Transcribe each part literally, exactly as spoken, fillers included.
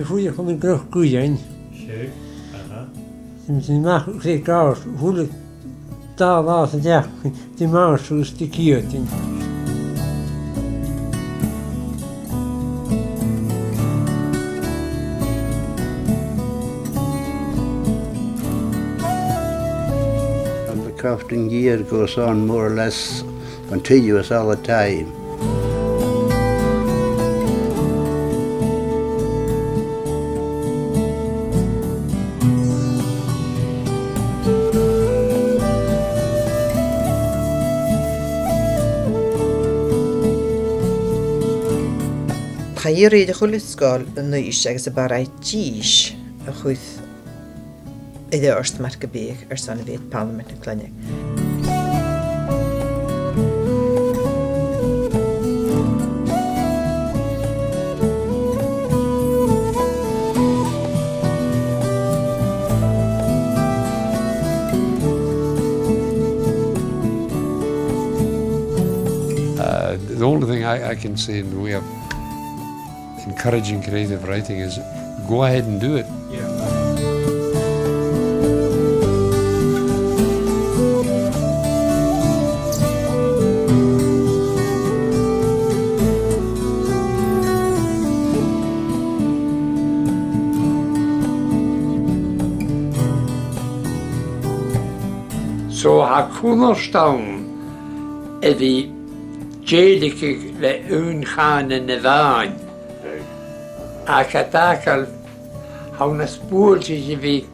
Fhuair mi an gnothach guidhein. Sure. Aha. Sin sin nach sé gabhas, a h-uile dà latha san t-seachdain, Dimàirt agus Diciadain. And the crafting gear goes on more or less continuous all the time. Tha iarraidh air a h-uile sgoil a-nis agus a b' fheàrr dithis a chur air adhart mar gum biodh airson a bhith aig Pàrlamaid na Cloinne. Uh, the only thing I, I can say in the way of encouraging creative writing is go ahead and do it. Yeah. So tha cunnart ann a bhith dèiligeadh le aon chànan a-mhàin. Ach a dh'fhaicinn, tha mi nas buailtiche a bhith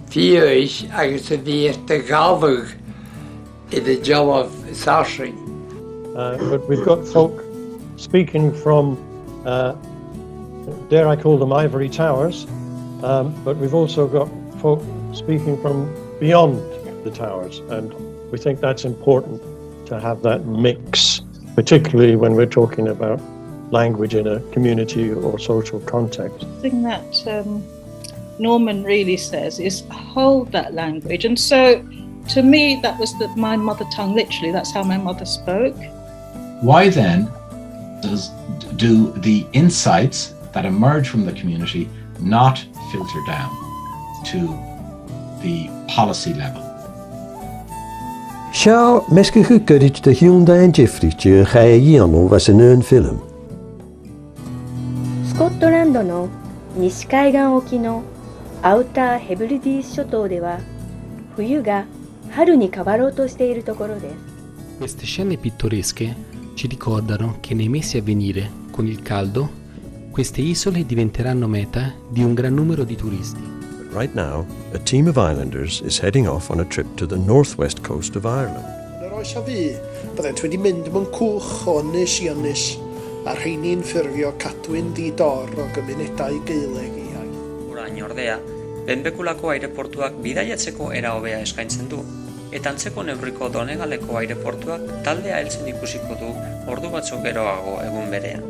fiadhaich agus a bhith air do ghabhail air an dealbh as fharsainge. Uh, but we've got folk speaking from, uh, dare I call them ivory towers, um, but we've also got folk speaking from beyond the towers, and we think that's important to have that mix, particularly when we're talking about language in a community or social context. The thing that, um, Norman really says is hold that language. And so, to me, that was the, my mother tongue, literally. That's how my mother spoke. Why then does, do the insights that emerge from the community not filter down to the policy level? Seo measgachadh goirid de thionndadh diofraichte a chaidh a dhèanamh às an aon fhilm. スコットランドの西海岸沖のアウター・ヘブリディース諸島では、冬が春に変わろうとしているところです。 Queste scene pittoresche ci ricordano che nei mesi a venire, con il caldo, queste isole diventeranno meta di un gran numero di turisti. Right now, a team of islanders is heading off on a trip to the northwest coast of Ireland. Yn yr oes a fu, byddent wedi mynd mewn cwch o ynys i ynys, a'r rheini'n ffurfio cadwyn ddi-dor o gymunedau Gaeleg iau. Orain ordea, benbekulako aireportuak bidaiatzeko era hobea eskaintzen du. Eta antzeko neurriko Donegaleko aireportuak taldea heltzen ikusiko du ordu batzuk geroago egun berean.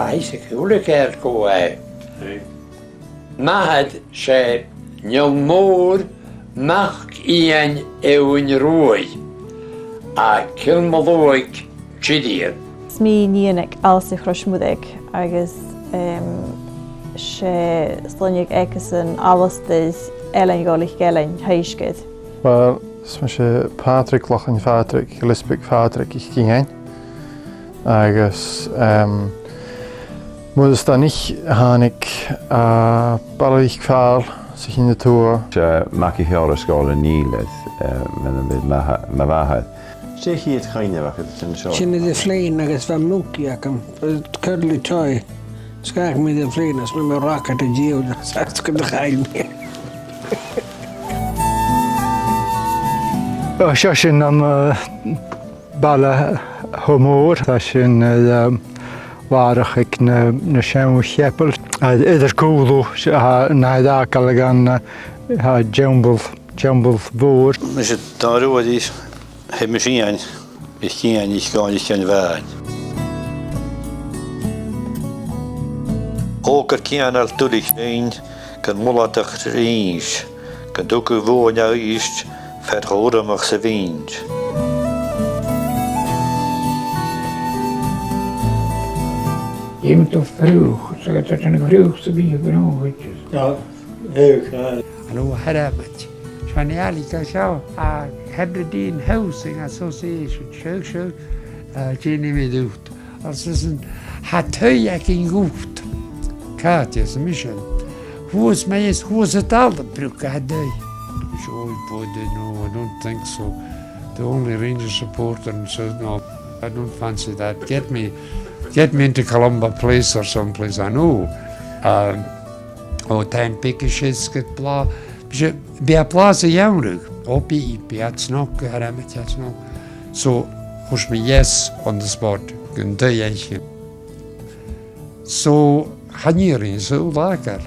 Aidh, 's e cùl a' chearc a bh' ann. Aidh. Mathar, 's e Niall Mòr mac Iain Eòghainn Ruaidh à Cill Moluaig, Tiriodh. 'S mi Nighean aig Alasdair Chrois Mhoireig agus, em, 's e sloinneadh aigesan Alasdair Ailean Dhòmhnaill Ailein Heisgeir. Uill, 's mise Pàdraig Lachlainn Phàdraig, Gilleasbaig Phàdraig, a' Chinn. Agus, em, mar as dòcha thàinig, eh, Baile Mhic Phàil sa Chinn a Tuath. 'S e mac a' Chòrr Sgoil an Ìle, eh, mar a bha mo mhàthair. Dè a' chiad chuimhne a bh' agad airson seo? Sin air a' phlèan agus bha muc agam, eh, curly toy. Sgath mi air a' phlèan is bha mi a' rocket an-diugh, 's e sin a chaill mi. Ò, seo sinn ann, eh, Baile Thom Mhòir, tha sinn, eh, a' làrach aig na, na seann chapel. A, eadar cùlaibh, tha, na tha a' dol gun, eh, tha Jumble, Jumble Mhòr. Mise Dòmhnall Ruairidh, tha mise ann, a' chiad, a' chiad, a' chiad bhàin. Ògar ceannail duilich rinn, gun muladach rìs, gun tug a' bhuain a-rithist, fear cho urramach 's a bhithinn. Dh'fheumadh tu fraoch, 's a' gheata sin fraoch sa bhiodh gnothaich. Ò, fraoch, aye. An uair a thàinig mi, 's ann an Alec a seo, a Hebridean Housing Association, seo, seo, a, dè nì mi dhut. Agus is an, tha taigh againn dhut. Càit a tha mise? Shuas mi is shuas an dàrna brùc a tha an taigh. Seo, boy, no, I don't think so. The only Rangers supporter and says, "No, I don't fancy that. Get me, get me into Columba Place or someplace I know." Um, ò, tha e beag is seasgad blas. Bidh e, bidh e blas a' gheamhraidh. Ò, bidh, bidh e snog, gu h-àraid a' tighinn snog. So, thuirt mi yes on the spot, gun taigh fhaicinn. So, chan iarrainn sùil fhàgail.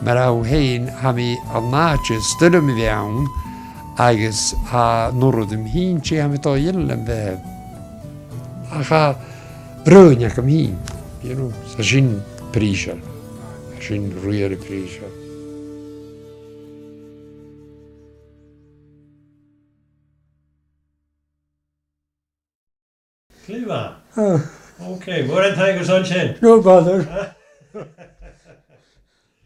Mar a tha thu fhèin, tha mi an àite as duilghe mi a bhith ann, agus tha an uiread a tha mi fhìn, tha mi a' dol a dhèanamh lem bheatha. Ach tha roghainn agam fhìn, you know, 's tha sin prìseil. Tha sin really prìseil. Glè mhath. Ah. Okay, mòran taing airson sin. No bother.